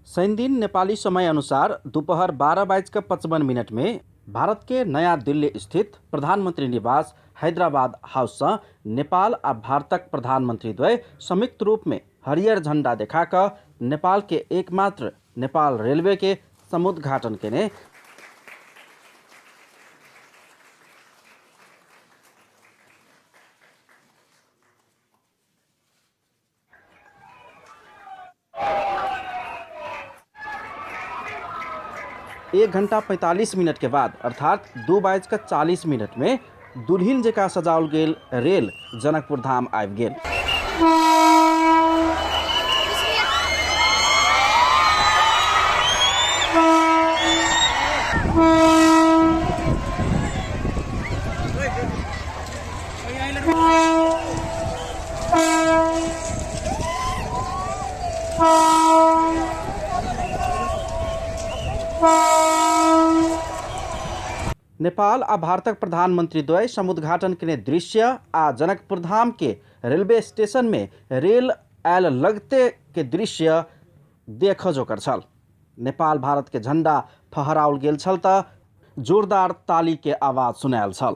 शनिदिन नेपाली समय अनुसार दोपहर 12:55 में भारत के नया दिल्ली स्थित प्रधानमंत्री निवास हैदराबाद हाउस से नेपाल आ भारतक प्रधानमंत्री द्वय संयुक्त रूप में हरियर झंडा देखा कऽ नेपाल के एकमात्र नेपाल रेलवे के समुद्घाटन केने एक घंटा 45 मिनट के बाद अर्थात 2:40 में दुल्हिन जकाँ सजाओल गेल रेल जनकपुर धाम आबि गेल। नेपाल आ भारतक प्रधानमंत्री द्वय समुद्घाटन केने दृश्य आ जनकपुर धाम के रेलवे स्टेशन में रेल आयल लगते के दृश्य देख जोकर छल। नेपाल भारत के झंडा फहराओल गेल छल त जोरदार ताली के आवाज सुनायल छल।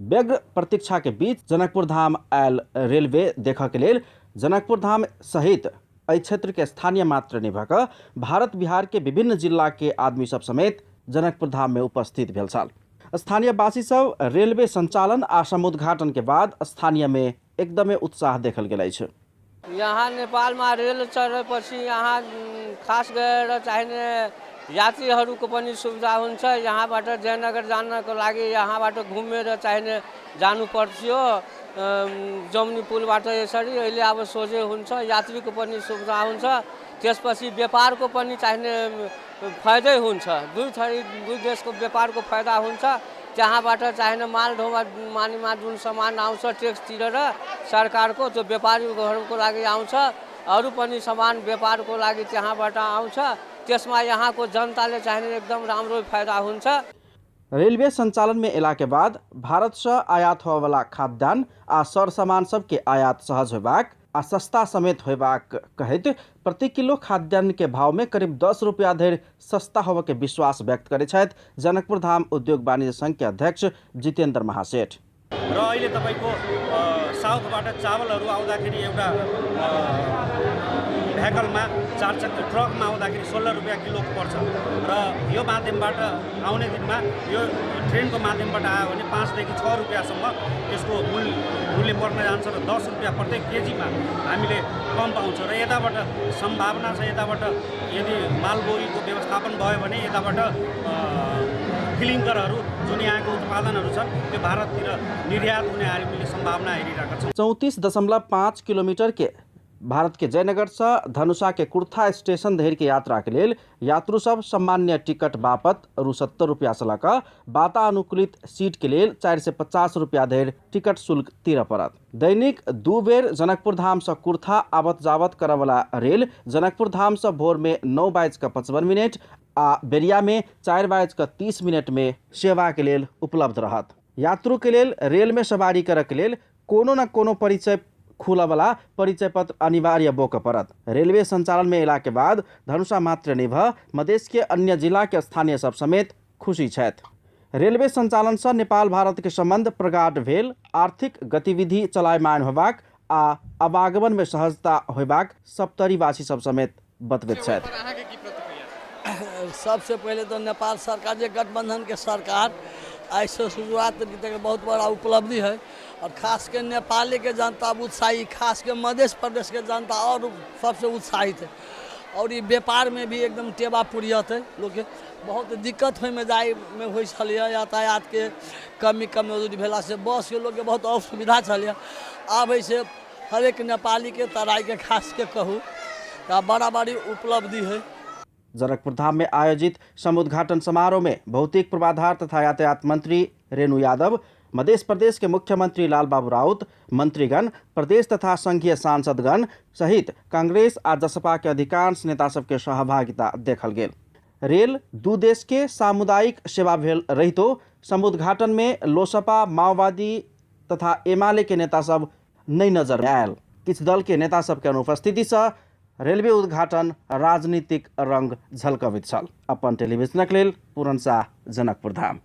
व्यग्र प्रतीक्षा के बीच जनकपुर धाम आयल रेलवे देखऽ के लेल जनकपुर धाम सहित एहि क्षेत्र के स्थानीय मात्र नहि भऽ कऽ भारत बिहार के विभिन्न जिला के आदमी सब समेत जनकपुर धाम में उपस्थित भेल छल। स्थानीयवासी सब रेलवे संचालन आ समुद्घाटन के बाद स्थानीय में एकदमे उत्साह देखल गेल अछि। यहाँ नेपालमा रेल चढेपछि यहाँ खास गरेर चाहिने यात्रीहरूको पनि सुविधा हुन्छ। यहाँबाट जयनगर जानको लागि यहाँबाट घुमेर चाहिने जानु पर्थ्यो जमुनी पुलबाट यसरी। अहिले अब सोझै हुन्छ, यात्रीको पनि सुविधा हुन्छ, त्यसपछि व्यापारको पनि चाहिने फाइदै हुन्छ। दुई थरी दुई देशको व्यापारको फाइदा हुन्छ। त्यहाँबाट चाहिने माल ढोवा मानिमा जुन सामान आउँछ ट्याक्स तिरेर सरकारको, त्यो व्यापारीहरूको लागि आउँछ, अरू पनि सामान व्यापारको लागि त्यहाँबाट आउँछ। त्यसमा यहाँको जनताले चाहिने एकदम राम्रो फाइदा हुन्छ। रेलवे संचालन में एला के बाद भारत से आयात होवला खाद्यान्न आ सर सामान सब के आयात सहज होबाक आ सस्ता समेत होबाक कहैत प्रति किलो खाद्यान्न के भाव में करीब 10 रुपया धरि सस्ता होबय के विश्वास व्यक्त करैत छथि जनकपुर धाम उद्योग वाणिज्य संघ के अध्यक्ष जितेंद्र महासेठ। र अहिले तपाईँको साउथबाट चावलहरू आउँदाखेरि एउटा भेकलमा चार चक्का ट्रकमा आउँदाखेरि 16 रुपियाँ किलो पर्छ र यो माध्यमबाट आउने दिनमा यो ट्रेनको माध्यमबाट आयो भने 5 देखि 6 रुपियाँसम्म यसको मूल्य पर्न जान्छ र 10 रुपियाँ प्रत्येक केजीमा हामीले कम पाउँछौँ। र यताबाट सम्भावना छ, यताबाट यदि मालबोगीको व्यवस्थापन भयो भने यताबाट क्लिङ्करहरू जुन यहाँको उत्पादनहरू छन् त्यो भारततिर निर्यात हुने हामीले सम्भावना हेरिरहेका छौँ। 34.5 किलोमीटर के भारत के जयनगर से धनुषा के कुर्था स्टेशन धरि के यात्रा के लेल यात्रु सब सामान्य टिकट बापत रु 70 रुपया से लऽ वातानुकूलित सीट के लेल 450 रुपया धरि टिकट शुल्क तीरऽ पड़त। दैनिक 2 बेर जनकपुर धाम से कुर्था आवत जावत करऽवला रेल जनकपुर धाम से भोर में 9:55 आ बेरिया में 4:30 में सेवा के लेल उपलब्ध रहत। यात्रु के लेल रेल में सवारी करऽ के लेल कोनो न कोनो परिचय खुलऽवला परिचय पत्र अनिवार्य बोकऽ पड़त। रेलवे संचालन में अयला के बाद धनुषा मात्र नहि भऽ मधेश के अन्य जिला के स्थानीय सब समेत खुशी छथि। रेलवे संचालन से नेपाल भारत के संबंध प्रगाढ़ भेल, आर्थिक गतिविधि चलायमान होबाक आ आवागमन में सहजता होबाक सप्तरीवासी सब समेत बतबैत छथि। सबसे पहले तो नेपाल सरकार जे गठबंधन के सरकार ऐसे शुरुआत तक बहुत बड़ा उपलब्धि है और खास के नेपाली के जनता उत्साही, खास के मध्य प्रदेश के जनता और सबसे उत्साहित है। और ये व्यापार में भी एकदम टेबा पुरियत है। लोग के बहुत दिक्कत होय में जाय में होइ छलैए, यातायात के कमी कमजोरी भेला से बस के लोग के बहुत असुविधा छलैए। आब ऐसे हरेक नेपाली के तराई के खास के कहू तो बड़ा बड़ी उपलब्धि है। जनकपुर धाम में आयोजित समुद्घाटन समारोह में भौतिक पूर्वाधार तथा यातायात मंत्री रेणु यादव, मध्य प्रदेश के मुख्यमंत्री लालबाबू राउत, मंत्रीगण, प्रदेश तथा संघीय सांसदगण सहित कांग्रेस आ जसपा के अधिकांश नेता सबके सहभागिता देखल गेल। रेल दू देश के सामुदायिक सेवा भेल रहितो समुद्घाटन में लोसपा, माओवादी तथा एमाले के नेता सब नहि नजर आयल। किछु दल के नेता सबके अनुपस्थिति सँ रेलवे उद्घाटन राजनीतिक रंग झलकबैत छल। अपन टेलीविजनक लेल पूरन शाह, जनकपुर धाम।